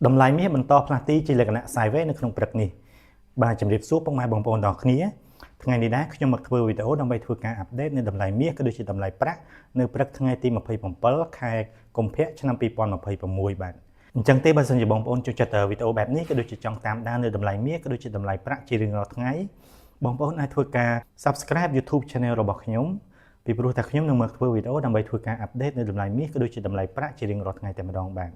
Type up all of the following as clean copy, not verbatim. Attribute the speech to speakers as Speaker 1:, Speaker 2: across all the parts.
Speaker 1: តម្លៃមាសបន្តផ្លាស់ទីជាលក្ខណៈ sideways នៅក្នុងព្រឹកនេះបាទជម្រាបសួរពុកម៉ែបងប្អូនទាំងអស់គ្នាថ្ងៃនេះដែរខ្ញុំមកធ្វើវីដេអូដើម្បីធ្វើការ update នៅតម្លៃមាសក៏ដូចជាតម្លៃប្រាក់នៅព្រឹកថ្ងៃទី27ខែកុម្ភៈឆ្នាំ2026បាទអញ្ចឹងទេបើសិនជាបងប្អូនចូលចិត្តវីដេអូបែបនេះក៏ដូចជាចង់តាមដាននៅតម្លៃមាសក៏ដូចជាតម្លៃប្រាក់ជារៀងរាល់ថ្ងៃបងប្អូនអាចធ្វើការ Subscribe YouTube Channel របស់ខ្ញុំពីព្រោះតែខ្ញុំនឹងមកធ្វើវីដេអូដើម្បីធ្វើការ update នៅតម្លៃមាសក៏ដូចជាតម្លៃប្រាក់ជារៀងរាល់ថ្ងៃតែម្ដងបាទ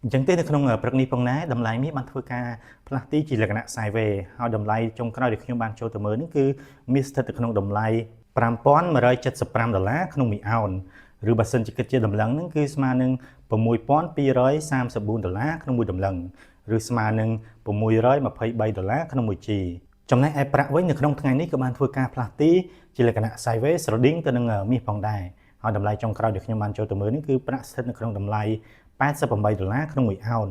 Speaker 1: អញ្ចឹងទេនៅក្នុងព្រឹកនេះផងដែរតម្លៃមាសបានធ្វើការផ្លាស់ទីជាលក្ខណៈ sideways ហើយតម្លៃចុងក្រោយដែលខ្ញុំបានចូលទៅមើលនេះគឺមាសស្ថិតនៅក្នុងតម្លៃ5175ដុល្លារក្នុងមួយអោនឬបើសិនជាគិតជាតម្លឹងហ្នឹងគឺស្មើនឹង6234ដុល្លារក្នុងមួយតម្លឹងឬស្មើនឹង623ដុល្លារក្នុងមួយជីចំណែកឯប្រាក់វិញនៅក្នុងថ្ងៃនេះក៏បានធ្វើការផ្លាស់ទីជាលក្ខណៈ sideways ស្រដៀងទៅនឹងមាសផងដែរហើយតម្លៃចុងក្រោយដែលខ្ញុំបានចូលទៅមើលនេះគឺប្រាក់ស្ថិតនៅក្នុងតម្លៃ88ដុល្លារក្នុងមួយអោន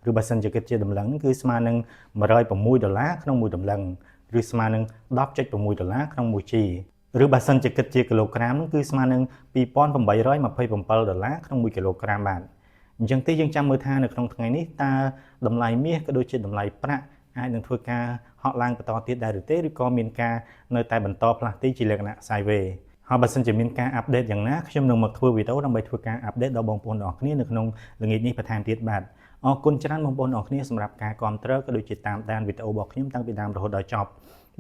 Speaker 1: ឬបើសិនជាគិតជាតម្លឹងគឺស្មើនឹង106ដុល្លារក្នុងមួយតម្លឹងឬស្មើនឹង10.6ដុល្លារក្នុងមួយជីឬបើសិនជាគិតជាគីឡូក្រាមគឺស្មើនឹង2827ដុល្លារក្នុង1គីឡូក្រាមបាទអញ្ចឹងទេយើងចាំមើលថានៅក្នុងថ្ងៃនេះតើតម្លៃមាសក៏ដូចជាតម្លៃប្រាក់អាចនឹងធ្វើការហក់ឡើងបន្តទៀតដែរឬទេឬក៏មានការនៅតែបន្តផ្លាស់ទីជាលក្ខណៈ sideways ហើយបើសិនជាមានការ update យ៉ាងណាខ្ញុំនឹងមកធ្វើវីដេអូដើម្បីធ្វើការ update ដល់បងប្អូនទាំងអស់គ្នានៅក្នុងល្ងាចនេះបន្ថែមទៀតបាទអរគុណច្រើនបងប្អូនទាំងអស់គ្នាសម្រាប់ការគាំទ្រក៏ដូចជាតាមដានវីដេអូរបស់ខ្ញុំតាំងពីដើមរហូតដល់ចប់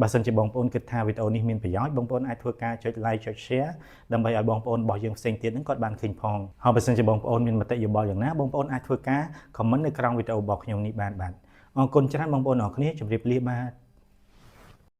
Speaker 1: បើសិនជាបងប្អូនគិតថាវីដេអូនេះមានប្រយោជន៍បងប្អូនអាចធ្វើការចុច like ចុច share ដើម្បីឲ្យបងប្អូនរបស់យើងផ្សេងទៀតហ្នឹងគាត់បានឃើញផងហើយបើសិនជាបងប្អូនមានមតិយោបល់យ៉ាងណាបងប្អូនអាចធ្វើការ comment នៅក្រោមវីដេអូរបស់ខ្ញុំនេះបានបាទអរគុណច្រើនបងប្អូនទាំងអស់គ្នាជម្រាបលាបាទ។